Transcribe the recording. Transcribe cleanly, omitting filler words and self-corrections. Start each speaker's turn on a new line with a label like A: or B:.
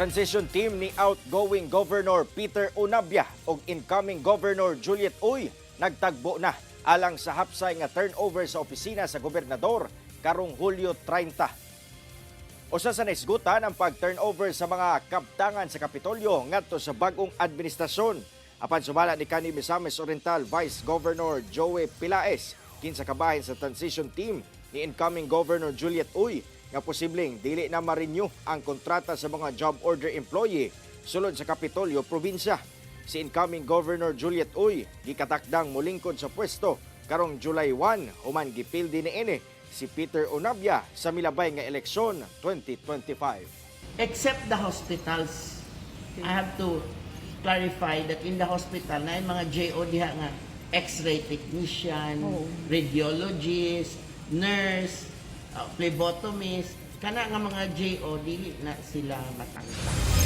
A: Transition team ni outgoing Governor Peter Unabia ug incoming Governor Juliet Uy nagtagbo na alang sa hapsay nga turnover sa opisina sa gobernador karong Hulyo 30. Usa sa naisgutan ang pag-turnover sa mga kabtangan sa Kapitolyo ngadto sa bag-ong administrasyon. Apan sumala ni kanhi Misamis Oriental Vice Governor Joey Pelaez, kinsa kabahin sa transition team ni incoming Governor Juliet Uy, nga posibleng dili na ma-renew ang kontrata sa mga job order employee sulod sa Kapitolyo probinsya. Si incoming Governor Juliet Uy gikatakdang molingkod sa pwesto karong July 1 human gipildi niini si Peter Unabia sa milabay nga eleksyon 2025.
B: Except the hospitals. I have to clarify that in the hospital na yung mga JO diha nga x-ray technician, radiologist, nurse, phlebotomist, kana nga mga JO dili na sila matangtang.